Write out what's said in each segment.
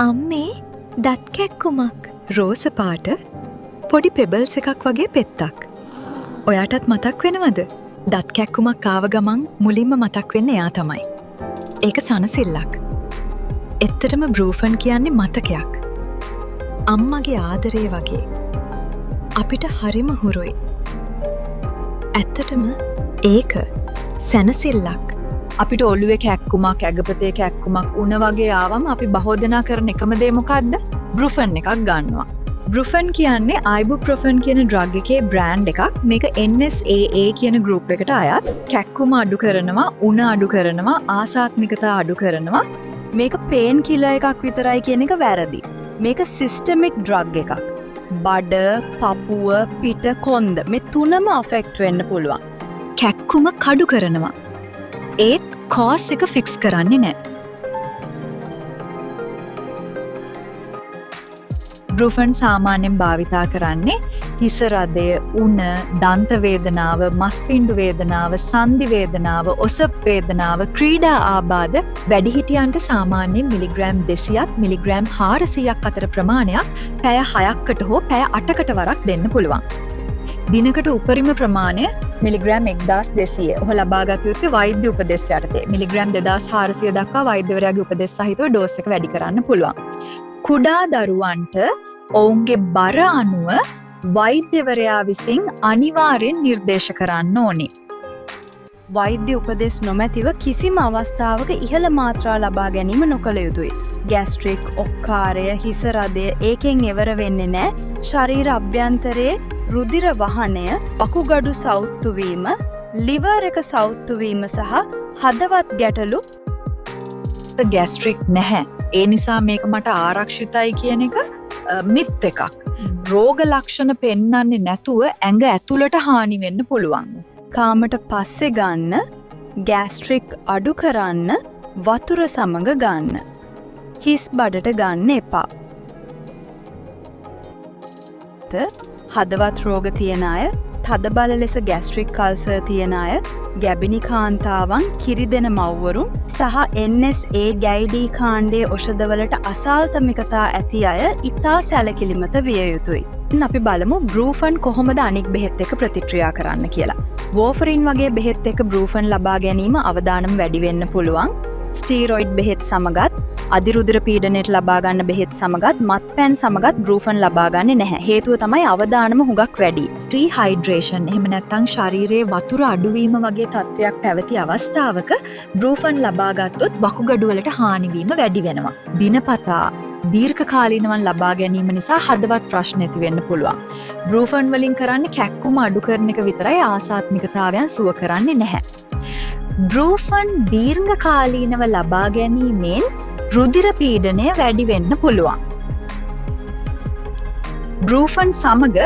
අම්මේ, දත් කැක්කුමක්. රෝස පාට පොඩි පෙබල්ස් එකක් වගේ පෙත්තක්. ඔයාටත් මතක් වෙනවද? දත් කැක්කුමක් ආව ගමන් මුලින්ම මතක් වෙන්නේ එයා තමයි. ඒක සනසිල්ලක්. ඇත්තටම බ්‍රූෆන් කියන්නේ මතකයක්. අම්මගේ ආදරේ වගේ. අපිට හරිම හුරුයි. ඇත්තටම ඒක සැනසිල්ලක්. අපිට ඔළුවේ කැක්කුමක්, ඇගපතේ කැක්කුමක්, උණ වගේ ආවම අපි බොහෝ දෙනා කරන එකම දේ මොකද්ද? බ්‍රුෆන් එකක් ගන්නවා. බ්‍රුෆන් කියන්නේ අයිබුප්‍රොෆන් කියන ඩ්‍රග් එකේ බ්‍රෑන්ඩ් එකක්. මේක NSAA කියන ගෲප් එකට අයත්. කැක්කුම අඩු කරනවා, උණ අඩු කරනවා, ආසාත්මිකතා අඩු කරනවා. මේක පේන් කිලර් එකක් විතරයි කියන එක වැරදි. මේක සිස්ටමික් ඩ්‍රග් එකක්. බඩ, පපුව, පිට, කොන්ද මේ තුනම අෆෙක්ට් වෙන්න පුළුවන්. කැක්කුම අඩු කරනවා. ඒත් කෝස් එක ෆික්ස් කරන්නේ නෑ. බ්‍රුෆන් සාමාන්‍යයෙන් භාවිතා කරන්නේ හිස රදය, උණ, දන්ත වේදනාව, මස්පිණ්ඩු වේදනාව, සන්ධි වේදනාව, ඔසප් වේදනාව, ක්‍රීඩා ආබාධ. වැඩිහිටියන්ට සාමාන්‍යයෙන් මිලිග්‍රෑම් 200ක් මිලිග්‍රෑම් 400ක් අතර ප්‍රමාණයක් පැය 6කට හෝ පැය 8කට වරක් දෙන්න පුළුවන්. දිනකට උපරිම ප්‍රමාණය මිලිග්‍රෑම් 1200. ඔහු ලබාගත යුත්තේ වෛද්‍ය උපදෙස් යටතේ. මිලිග්‍රෑම් 2400 දක්වා වෛද්‍යවරයාගේ උපදෙස් සහිතව ඩෝස් එක වැඩි කරන්න පුළුවන්. කුඩා දරුවන්ට ඔවුන්ගේ බර අනුව වෛද්‍යවරයා විසින් අනිවාර්යෙන් නිර්දේශ කරන්න ඕනේ. වෛද්‍ය උපදෙස් නොමැතිව කිසිම අවස්ථාවක ඉහළ මාත්‍රා ලබා ගැනීම නොකළ යුතුයි. ගැස්ට්‍රික්, ඔක්කාරය, හිස රදය ඒකෙන් එවර වෙන්නේ නෑ. ශරීර අභ්‍යන්තරයේ රුධිර වහනය, වකුගඩු සෞත්තු වීම, ලිවර් එක සෞත්තු වීම සහ හදවත් ගැටලු. ගැස්ට්‍රික් නැහැ, ඒ නිසා මේක මට ආරක්ෂිතයි කියන එක මිත් එකක්. රෝග ලක්ෂණ පෙන්වන්නේ නැතුව ඇඟ ඇතුළට හානි වෙන්න පුළුවන්. කාමට පස්සේ ගන්න, ගැස්ට්‍රික් අඩු කරන්න, වතුර සමග ගන්න. හිස් බඩට ගන්න එපා. හදවත් රෝග තියෙන අය, තදබල ලෙස ගැස්ට්‍රික් අල්සර් තියෙන අය, ගැබිණි කාන්තාවන්, කිරි දෙන මව්වරුන් සහ NSA ගැයිඩී කාණ්ඩයේ ඖෂධවලට අසාල්තමිකතා ඇති අය ඉතා සැලකිලිමත විය යුතුයි. අපි බලමු බ්‍රූෆන් කොහොමද අනික් බෙහෙත් එක්ක ප්‍රතික්‍රියා කරන්න කියලා. වෝෆරින් වගේ බෙහෙත් එක්ක බ්‍රූෆන් ලබා ගැනීම අවදානම් වැඩි වෙන්න පුළුවන්. ස්ටීරොයිඩ් බෙහෙත් සමගත්, අධිරුධිර පීඩනයට ලබා ගන්න බෙහෙත් සමගත්, මත්පැන් සමගත් බ්‍රූෆන් ලබා ගන්නේ නැහැ. හේතුව තමයි අවදානම හුඟක් වැඩි. ඩීහයිඩ්‍රේෂන් එහෙම නැත්නම් ශරීරයේ වතුර අඩුවීම වගේ තත්ත්වයක් පැවති අවස්ථාවක බ්‍රූෆන් ලබා ගත්තොත් වකුගඩු වලට හානි වීම වැඩි වෙනවා. දිනපතා දීර්ඝකාලීනව ලබා ගැනීම නිසා හදවත් ප්‍රශ්න ඇති වෙන්න පුළුවන්. බ්‍රූෆන් වලින් කරන්නේ කැක්කුම අඩු කරන එක විතරයි, ආසාත්මිකතාවයන් සුව කරන්නේ නැහැ. බ්‍රූෆන් දීර්ඝකාලීනව ලබා ගැනීමෙන් රුධිර පීඩනය වැඩි වෙන්න පුළුවන්. බ්‍රූෆන් සමග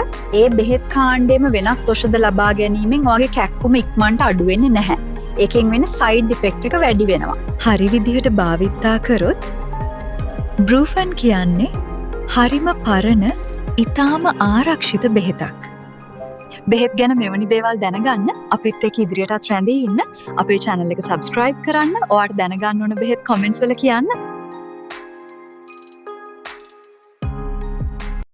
ඒ බෙහෙත් කාණ්ඩයේම වෙනත් ඖෂධ ලබා ගැනීමෙන් ඔයාගේ කැක්කුම ඉක්මනට අඩු වෙන්නේ නැහැ. ඒකෙන් වෙන සයිඩ් ඉෆෙක්ට් එක වැඩි වෙනවා. හරි විදිහට භාවිතා කරොත් බ්‍රූෆන් කියන්නේ හරිම පරණ, ඉතාම ආරක්ෂිත බෙහෙතක්. බෙහෙත් ගැන මෙවැනි දේවල් දැනගන්න අපිත් එක්ක ඉදිරියටත් රැඳී ඉන්න. අපේ channel එක subscribe කරන්න. ඔයාට දැනගන්න ඕන බෙහෙත් comments වල කියන්න.